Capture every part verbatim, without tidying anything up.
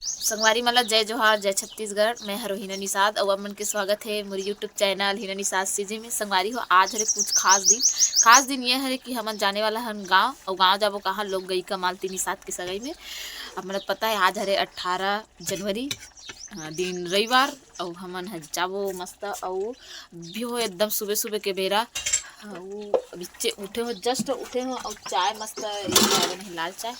संगवारी मन ला जय जोहार, जय छत्तीसगढ़। मैं हरो हिना निषाद अउ आप मन के स्वागत हे मोर YouTube channel Hina Nishad CG में। संगवारी हो, आज हरे कुछ खास दिन। खास दिन ये हरे कि हमन जाने वाला हन गांव, अउ गांव जाबो कहाँ, लोग गई का मालती निषाद के सगाई में। आप मन ला पता है, आज हरे अट्ठारह जनवरी, अ, दिन रविवार, अउ हमन ह जाबो मस्त, अउ भी हो एकदम सुबह सुबह के बेरा, अउ बिच्चे उठे हो, just उठे हो, अउ चाय मस्त, ये चाय बने हे, लाल चाय।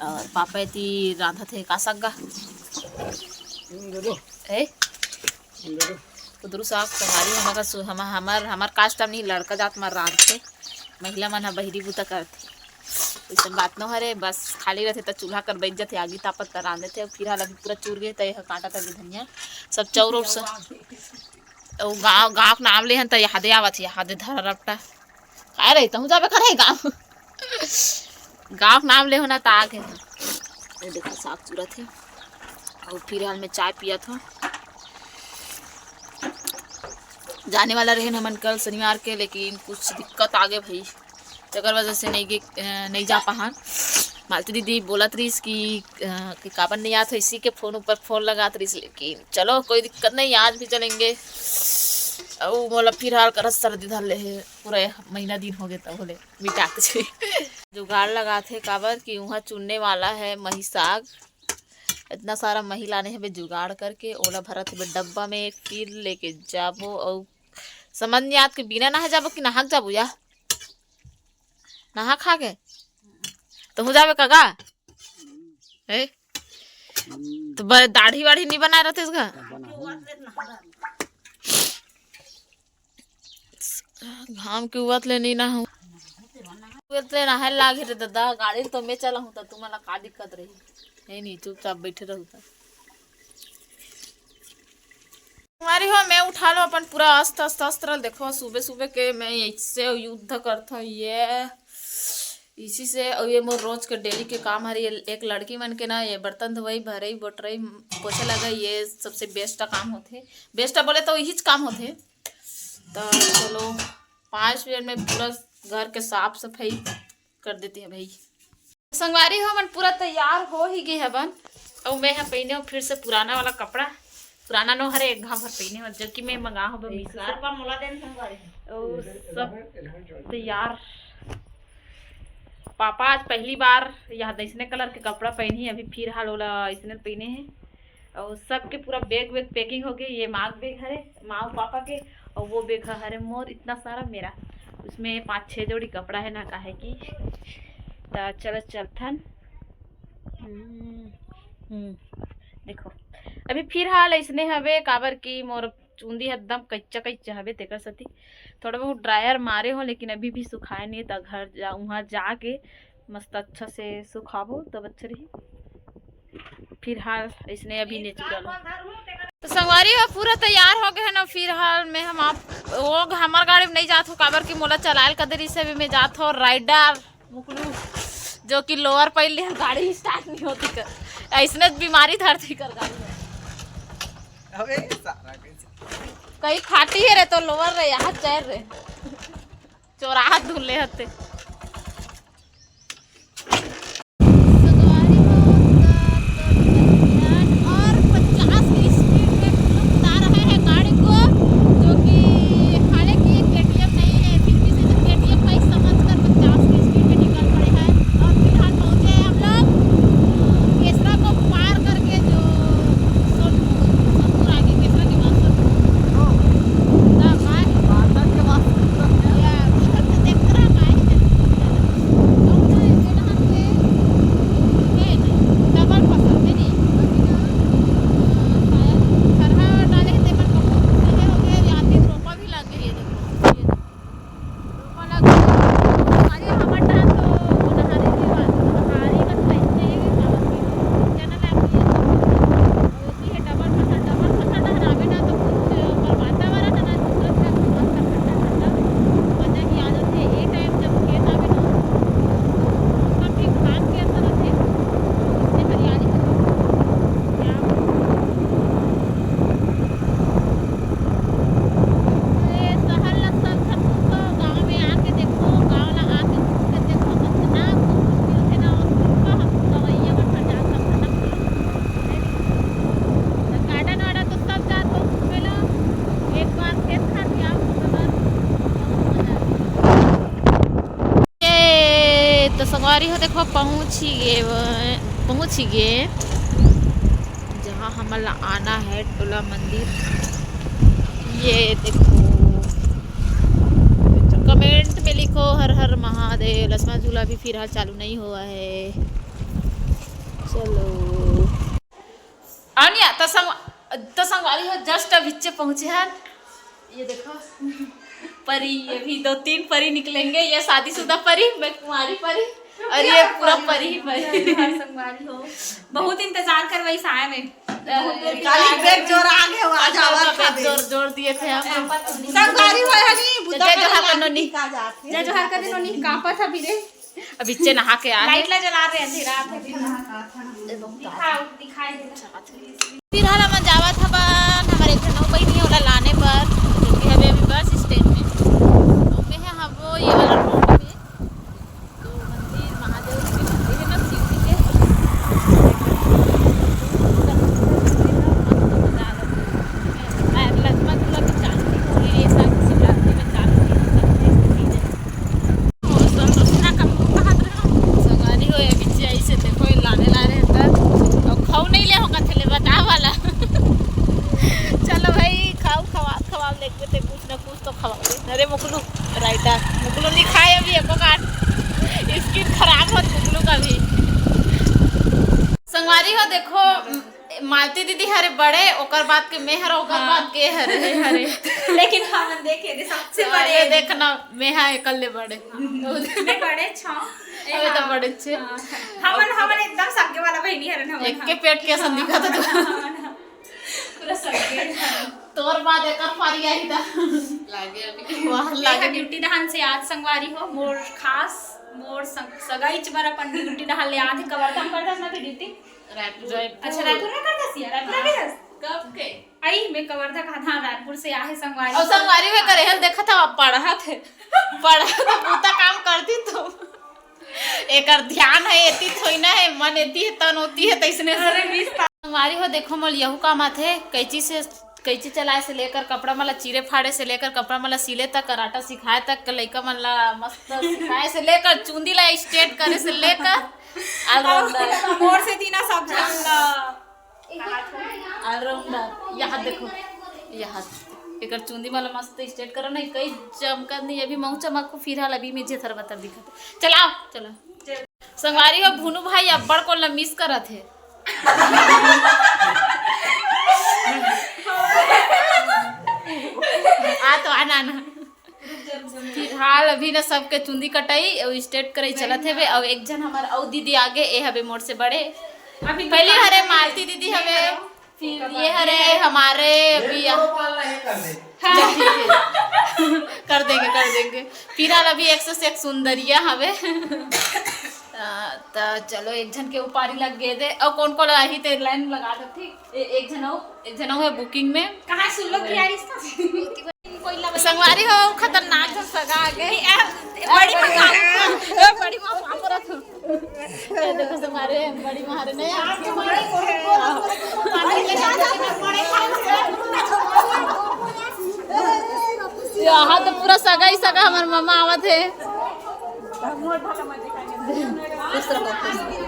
अउ पापा एती रांधत हे का साग गा? कुंदरू। ए? कुंदरू। कुंदरू साग। संगवारी, हमर का सु-, हमर, हमर, हमर कास्ट में नहीं, लड़का जात में रांधथे, महिला मन ह बहिरी बूता करथे। वैसन बात नो हरे, बस खाली रहथे त चूल्हा कर बैठ जथे, आगी तापत त रांध देथे। फिर हाल अभी पूरा चूर गे, त यह कांटा तक धनिया सब चौर और स-, अउ गाँव, गाँव के नाम ले हन त यादे आवत हे, यादे धरा रपटा। काय रे, तहूँ जाबे करे गाँव? गाँव के नाम ले हो ना, त आ गे। ये देखो, साग चूरत हे। अउ फिर हाल में चाय पियत हो। जाने वाला रहेन हमन कल शनिवार के, लेकिन कुछ दिक्कत आ गे भाई, तेकर वजह से नहीं गे, अ, नहीं जा पाहन। मालती दीदी बोलत रहिस कि, अ, कि काबर नहीं आत हो, इसी के फोन ऊपर फोन लगात रहिस, लेकिन चलो कोई दिक्कत नहीं, आज भी चलेंगे। अउ मोला फिर हाल करत सर्दी धर ले हे, पूरा महीना दिन हो गे तब होले मिटा के जुगाड़ लगात हे, काबर कि उहाँ चुनने वाला है मही साग। इतना सारा मही लाने हवे जुगाड़ करके, ओला भरत हवे डब्बा में, फिर लेके जाबो। अउ समझ नहीं आत कि बिना नहा जाबो कि नहा के जाबो या नहा खा के। तो हो जाबे का गा? ए? तो ब-, दाढ़ी वाढ़ी नहीं बनाए रहते इसका? घाम के उबत ले नहीं नहाहूँ। उबत ले नहाए लागे रे दादा, गाड़ी तो मैं चलाहूँ त तुमन ला का दिक्कत रही? हे नहीं, चुपचाप बैठे रहू त। हमारी हो, मैं उठा लो अपन पूरा अस्त्र, अस्त्र, अस्त्र। देखो, सुबह सुबह के मैं इससे युद्ध करता हूँ, ये इसी से। और ये मोर रोज के डेली के काम हरे। ये एक लड़की मन के ना, ये बर्तन धोवई, भरई, बोटरई, पोछे लगा, ये सबसे बेस्ट काम होथे। बेस्ट बोले तो यही काम होथे। तो चलो, पाँच मिनट में पूरा घर के साफ सफाई कर देते हैं भाई। संगवारी हो, हमन पूरा तैयार हो ही गे हवन। अउ मैं ह पहिने हूँ फिर से पुराना वाला कपड़ा, पुराना नो हरे, एक घाव भर पहिने हूँ, जो कि मैं मंगा हूँ मीशो से। अउ सब तैयार। पापा आज पहली बार यह ऐसने कलर के कपड़ा पहनी, अभी फिर हाल ओला ऐसने पहने हैं। अउ सबके पूरा बैग वैग पैकिंग हो गई। ये माँ के बैग हरे, माँ अउ पापा के, अउ वो बैग ह हरे मोर, इतना सारा मेरा। उसमें पाँच छः जोड़ी कपड़ा है ना, काहे कि। त चलो चलथन। हम्म, हम्म, देखो, अभी फिर हाल ऐसने हवे, काबर कि मोर चुंदी एकदम कच्चा कच्चा हवे, तेकर सेती थोड़ा बहुत ड्रायर मारे हो, लेकिन अभी भी सुखाए नहीं, त घर जा, वहाँ जाके मस्त अच्छा से सुखाबो, तब अच्छा रही। फिर हाल इसने अभी नेचुरल हो। तो संगवारी हो, पूरा तैयार हो गए हैं ना। फिर हाल में हम आप, वो हमार गाड़ी में नहीं जात हो, काबर कि मोला चलायल कदे रही से अभी मैं जात हो राइडर मुकलू, जो कि लोअर पहन लिया, गाड़ी स्टार्ट नहीं होती कर, ऐसने बीमारी धरती कर गाड़ी में। अबे सारा कैसे? कहीं फाटी है रे तो लोअर रे, यहाँ चैर रे, चोराहा धुले हते। सवारी हो, तो, तो, तो, और पचास की स्पीड में हम लोग उतार रहे हैं गाड़ी को, जो कि हालांकि केटीएम नहीं है, फिर भी से जो केटीएम का ही समझ कर पचास की स्पीड में निकल पड़े हैं। और फिलहाल पहुंचे हैं हम लोग, अ, केसरा को पार करके, जो सोन-, सोनपुर आगे केसरा के बाद सोनपुर। हाँ, भाई। भारत के बाद सोनपुर। या, भारत देख रहा है भाई। ये देखो, पहुंच ही गए, पहुंच ही गए जहाँ हमन ला आना है, टोला मंदिर। ये देखो, कमेंट में लिखो हर हर महादेव। लसमा झूला भी फिलहाल चालू नहीं हुआ है। चलो, अनिया, तो संग-, तो संगवारी हो, जस्ट अभिच्चे पहुंचे हैं। ये देखो, परी, ये भी दो तीन परी निकलेंगे। ये शादीशुदा परी, मैं कुंवारी परी, और ये पूरा परी ही परी। संगवारी हो, बहुत इंतजार करवाई साय में। काली बैग जोर आ गए हो, आज आवाज का बैग जोर, जोर दिए थे हम। संगवारी हो हनी, जय जोहार कर नोनी। जय जोहार कर नोनी, कांपत हबी रे। अभिच्चे नहा के आ लाइट ला जला रहे, अंधेरा है। दिखाओ, दिखाई दे। फिलहाल हमन जावत हवन, हमर एक ठन अउ बहिनी हे, ओला लाने बर, जो कि हवे अभी बस स्टैंड में। तो मैं है हम वो ये वाला रोड में, तो मंदिर, महादेव के मंदिर है ना, शिव जी के। लक्ष्मण झूला भी चालू हो गई है, ये साल शिवरात्रि में चालू हो गई है। संगवारी हो, ये बिच्ची आई से देखो, ये लाने ला रहे हैं त, अउ खाऊ नहीं ले हो कथे ले, बता वाला। चलो भाई, खाऊ, खवा, खवा, लेके ते कुछ ना कुछ तो खवा। अरे मुकलू, रायता, मुकलू नहीं खाए अभी, एको काट, स्किन खराब होत मुकलू का भी। संगवारी हो, देखो, मालती दीदी हरे बड़े, ओकर बाद के मैं हर, ओकर हाँ। बाद के हरे। हरे। लेकिन हमन देखे दे सबसे अरे बड़े। देखना, मैं हा एकल ले बड़े। मैं बड़े छौ। अबे तो हाँ। बड़े छे। हाँ। हमन, हमन एकदम सगे वाला बहिनी हरन हमन, एक के हाँ। पेट के असन दिखत हे तो। पूरा सगे। तोर बाद एकर पारी आई ता। लागे अभी। वाह, लागे। ड्यूटी डहान से आज संगवारी हो, मोर खास, मोर संग-, सगाईच बर अपन ड्यूटी डहान ले आथे। कवर्धा में करथस ना तैं ड्यूटी? रायपुर। अच्छा, रायपुर में करथस या? रायपुर में करथस? कब के? आई, मैं कवर्धा कहा था, रायपुर से आहे संगवारी। अउ संगवारी में करे हल देखत हव, पढ़त हे। पढ़त हे, बूता काम करती तो। एकर ध्यान हे, एती थोड़ी ना हे, मन एती हे, तन ओती हे, तइसने से। अरे, बीस ता- संगवारी हो, देखो, मोल यहू काम आथे, कैंची से, कैंची चलाए से लेकर, कपड़ा मन ला चीरे फाड़े से लेकर, कपड़ा मन ला सिले तक, कराटा सिखाए तक, लइका मन ला मस्त सिखाए से लेकर, चुंदी ला स्ट्रेट करे से लेकर, ऑलराउंडर। मोर से तीना सब झन ला। ऑलराउंडर। यहाँ देखो, यहाँ एकर चुंदी वाला मस्त स्ट्रेट करो नहीं, कहीं चमकत नहीं, अभी महू चमक को फिलहाल अभी में जेथर बतर दिखत। चलाओ, चलो। संगवारी हो, भुनू भाई अब्बड़ कोन ला मिस करत हे। आ तो आना ना। फिलहाल अभी ना सबके चुंदी कटाई अउ स्ट्रेट कराई चलत हे बे। अउ एक झन हमर अउ दीदी आगे, ए हवे मोर से बड़े। अभी पहली हरे मालती दीदी हवे, फिर ये हरे हमारे अभी आ- हाँ। ठीक है। कर देंगे, कर देंगे। फिलहाल अभी एक से एक सुंदरिया हवे। आ, त चलो एक झन के उपारी लग गए दे। अउ कोन कोन आही ते लाइन लगा दे, ठीक? ए-, एक झन अउ, एक झन अउ है बुकिंग में। कहाँ सुन लो किया इसका? संगवारी हो, खतरनाक झन सगा आ गए। ए, ए, बड़ी माँ, ए, बड़ी माँ, पाँव परत हूँ। ए, देखो, संगवारी, बड़ी माँ हरे नहीं। यहाँ तो पूरा सगा ही सगा, हमार मामा आवत है। खुश रहो, खुश रहो।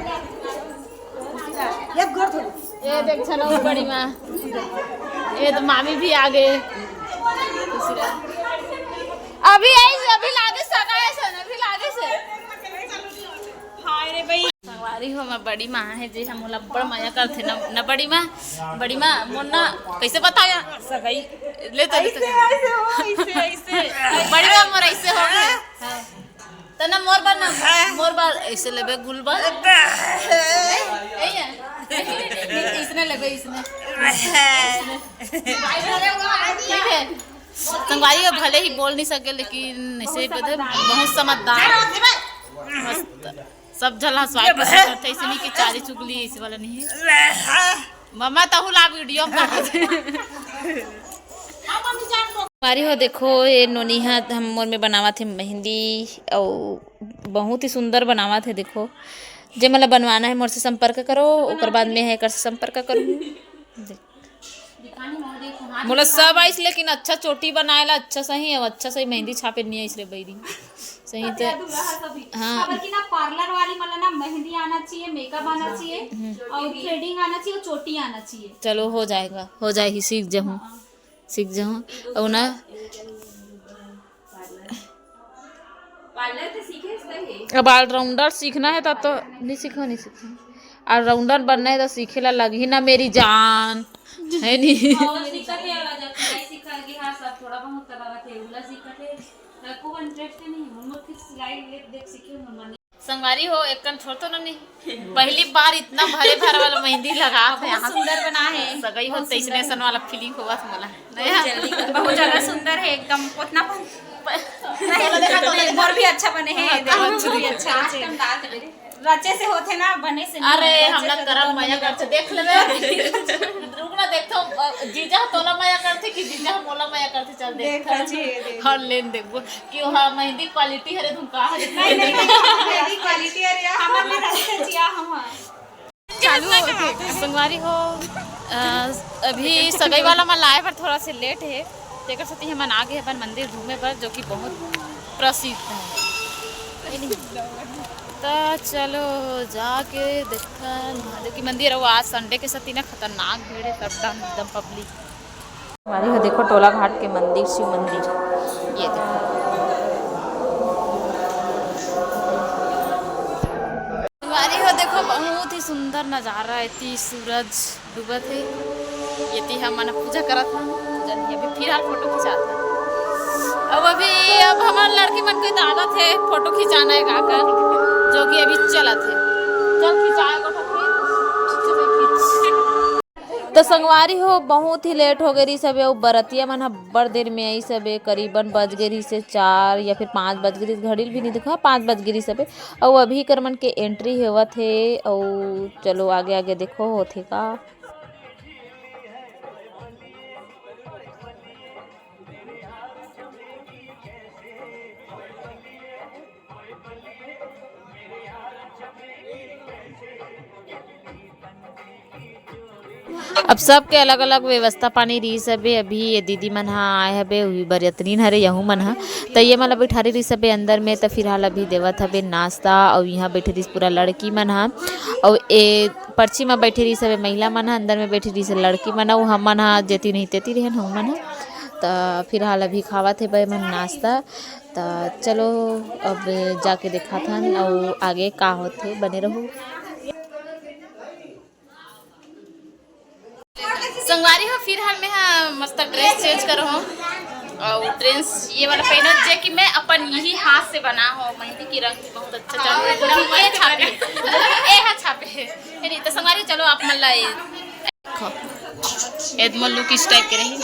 ये देख, चलो, बड़ी माँ, ये तो मामी भी आ गए। अभी आई, अभी लागे सगाई से, अभी लागे से। हाय रे भाई। संगवारी हो, मैं बड़ी माँ है जी, हम मोला बड़ मया करथे ना, ना बड़ी माँ, बड़ी माँ, मोर ना कैसे बताया सगाई ले तो, ले तो। ऐसे, ऐसे हो, ऐसे, ऐसे। बड़ी माँ मोर ऐसे हो गए। हाँ। त ना मोर बर ना, मोर बर ऐसे लेबे गुल बर। ए, ए, ए, इसने लेबे, इसने। ठीक है। संगवारी हो, भले ही बोल नहीं सके, लेकिन ऐसे बदे बहुत समझदार। मस्त। सब झन हंसवाए के करथे, ऐसे नहीं कि चारी चुगली ऐसे वाला नहीं है। मम्मा तहु ला वीडियो में कर दे। संगवारी हो, देखो, ये नोनी हा हम मोर में बनावत हे मेहंदी, अउ बहुत ही सुंदर बनावत हे। देखो, जे मोला बनवाना है, मोर से संपर्क करो, ओकर बाद में है एकर से संपर्क करूँ। देख। मोला सब आइस, लेकिन अच्छा चोटी बनाए ला अच्छा सही, अब अच्छा सही मेहंदी छापे नहीं आइस रे बैरी। सही तो। हाँ। काबर कि ना, पार्लर वाली मन ला ना मेहंदी आना चाहिए, मेकअप आना चाहिए, और थ्रेडिंग आना चाहिए, और चोटी आना चाहिए। चलो, हो जाएगा, हो जाएगी, सीख जाऊँ। हाँ। सीख जाऊँ। और ना, पार्लर तो सीखे सही। अब ऑलराउंडर सीखना है, तब तो नहीं सीखो, नहीं सीखो। ऑलराउंडर बनना है तो सीखे ला लगही ना, मेरी जान, है नहीं? और सीखत है, और जब सिलाई सीखा कि हाँ, सब थोड़ा बहुत करा रखे, उला सीखत है। एको इंटरेस्ट नहीं, हम लोग की सिलाई देख देख सीखे, मन संगवारी हो, एक कन छोड़ तो ना नहीं। पहली बार इतना भरे भर वाला मेहंदी लगा है। बहुत सुंदर बना है। सगई हो, बहुत तैसने सुंदर। सन वाला फीलिंग होवत मोला। बहुत ज्यादा सुंदर है एकदम, उतना नहीं, नहीं, और भी अच्छा बने हैं, हाँ, देखो, बहुत भी अच्छा है। रचे से होते ना, बने से नहीं अरे, होते, रचे हमला से करम तो मया बने करते, देख लेबे। रुक ना, देखथो, अ, जीजा तोला मया करथे कि जीजा मोला मया करथे, चल देख देखथो। हाँ, लेन देखबो। कि ओहा मेहंदी क्वालिटी हरे, तुम कहा हरे? नहीं, नहीं, नहीं, मेहंदी क्वालिटी हरे यार, हमर में रस्ते जिया हम। चालू हो गए। संगवारी हो, अ, अभी सगाई वाला मन लाए बर थोड़ा से लेट है, तेकर सेती हमन आ गए अपन मंदिर घूमे बर, जो कि बहुत प्रसिद्ध है। त चलो जाके देखथन महादेव की मंदिर। अउ आज संडे के सेती ना खतरनाक भीड़ है, सब डम एकदम पब्लिक। संगवारी हो देखो, टोला घाट के मंदिर, शिव मंदिर, ये देखो। संगवारी हो देखो, बहुत ही सुंदर नजारा है। एती सूरज डूबत है, एती हमन पूजा करत हन, जन अभी फिलहाल फोटो खिंचात हन। अब अभी, अब हमार लड़की मन के तो आदत है फोटो खिंचाना है का कर, जो कि अभी चलत है। चल खिंचाए गोठा फिर, खींच, खींच। तो संगवारी हो, बहुत ही लेट हो गए रही सबे, अउ बरतिया मन ह बड़ देर में आई सबे, करीबन बज गए रही से चार या फिर पाँच बज गए रही, घड़ी ल भी नहीं देखा, पाँच बज गए रही सबे। अउ अभी कर मन के एंट्री होवत हे, अउ चलो आगे आगे देखो होथे का। अब सबके अलग-अलग व्यवस्था पानी रहिस हबे। अभी ये दीदी मन ह आए हबे, उही बरियतनीन हरे, यहू मन ह। त ये मन ल बैठारे रहिस हबे अंदर में, त फिलहाल अभी देवत हबे नाश्ता। अउ इहाँ बैठे रहिस पूरा लड़की मन ह, अउ ए पर्ची म बैठे रहिस हबे महिला मन ह, अंदर में बैठे रहिस लड़की मन ह। अउ हमन ह जेती नहीं तेती रहेन, हमन ह। त फिलहाल अभी खावत हे बे मन नाश्ता। त चलो अब जाके देखाथन अउ आगे का होथे, बने रहो। संगवारी हो, फिलहाल मैं हा मस्त ड्रेस चेंज करो हो अउ ड्रेस ये वाला पहनो, जे कि मैं अपन यही हाथ से बना हो। मेहंदी की रंग बहुत अच्छा चल रहा है। ये छापे, ये हा छापे है नहीं तो संगवारी, चलो आप मन ला ये देखो, एदमो लुक इस टाइप के रही।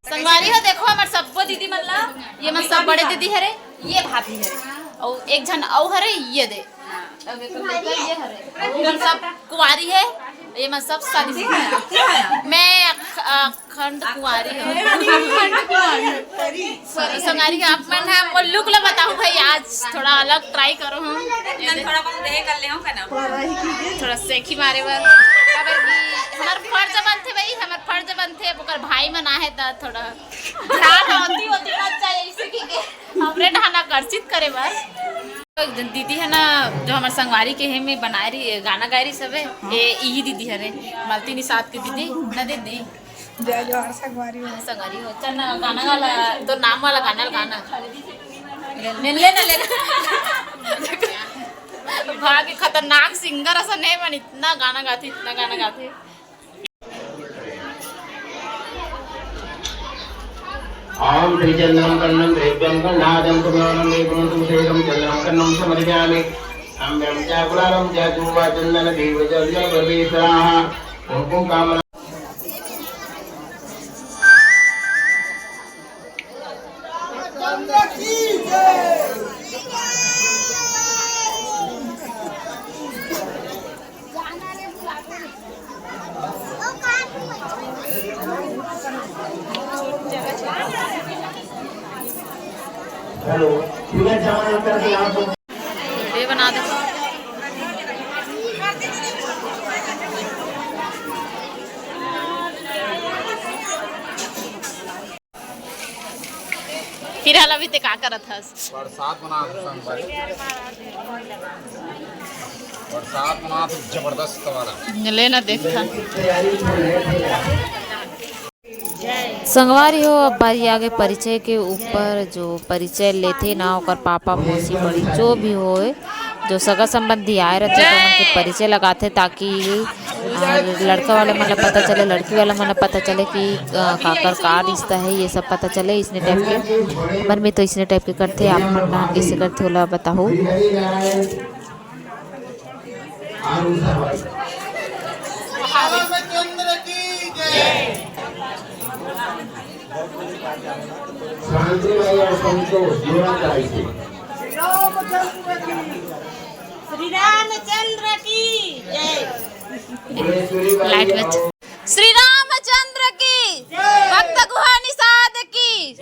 संगवारी हो, देखो हमर सब्बो दीदी मन ला, ये मन सब बड़े दीदी हरे, ये भाभी हरे, अउ एक झन अउ हरे, ये दे। अब एकर लइका ये हरे। ये सब कुंवारी है, ये मन सब शादी शुदा है। मैं अख-, अखंड कुंवारी हूँ। संगवारी हो, आप मन ह मोर लुक ला बताओ भाई, आज थोड़ा अलग ट्राई करो हम। थोड़ा बहुत देहे कर ले हो का ना? थोड़ा सेखी मारे बर। काबर कि हमर फर्ज बनथे भाई, हमर फर्ज बनथे, अब ओकर भाई मन आहे त थोड़ा ध्यान होती होती ना चाहिए, इसी की के हमरे ढान आकर्षित करे बर। एक झन दीदी है ना, जो हमर संगवारी के हे में बनाए रही, गाना गाए रही सबे। हाँ। ए, इही दीदी हरे, मलती निषाद के दीदी, ना दीदी? जय जोहार संगवारी हो। संगवारी हो। चल ना, गाना वाला, तो नाम वाला गाना, गाना। ले, ले ना, ले ना। भाग खतरनाक सिंगर असन हे मन, इतना गाना गाथे, इतना गाना गाथे। ॐ त्रिचन्द्रं कर्णं त्रिभ्यं कर्णादं सुवर्णं विभूतं शेषं चन्द्रं कर्णं समर्पयामि। ताम्रं च कुलालं च चूर्णं चन्दनं दीपं च सर्वेश्वराः कुङ्कुमकामना। हेलो, पूरा जमाना करके आप लोग ये बना दे। फिलहाल अभी ते का करत हस? प्रसाद बना संगवारी। प्रसाद बना तो जबरदस्त वाला। ले ना देखा। संगवारी हो, अब बारी आगे परिचय के ऊपर। जो परिचय लेथे ना, ओकर पापा, मौसी, बड़ी, जो भी होए, जो सगा संबंधी आए रहथे, तो उनके परिचय लगाथे, ताकि, अ, लड़का वाले मन ला पता चले, लड़की वाला मन ला पता चले कि, अ, काकर का रिश्ता है, ये सब पता चले। इसने टाइप के, हमर में तो इसने टाइप के करथे। आप मन ना कैसे करथे, ओला बताहू। शांति भाई और संतोष, युवा राय जी। श्री रामचंद्र की जय। लाइट बच। श्री रामचंद्र की, भक्त गुहा निषाद की।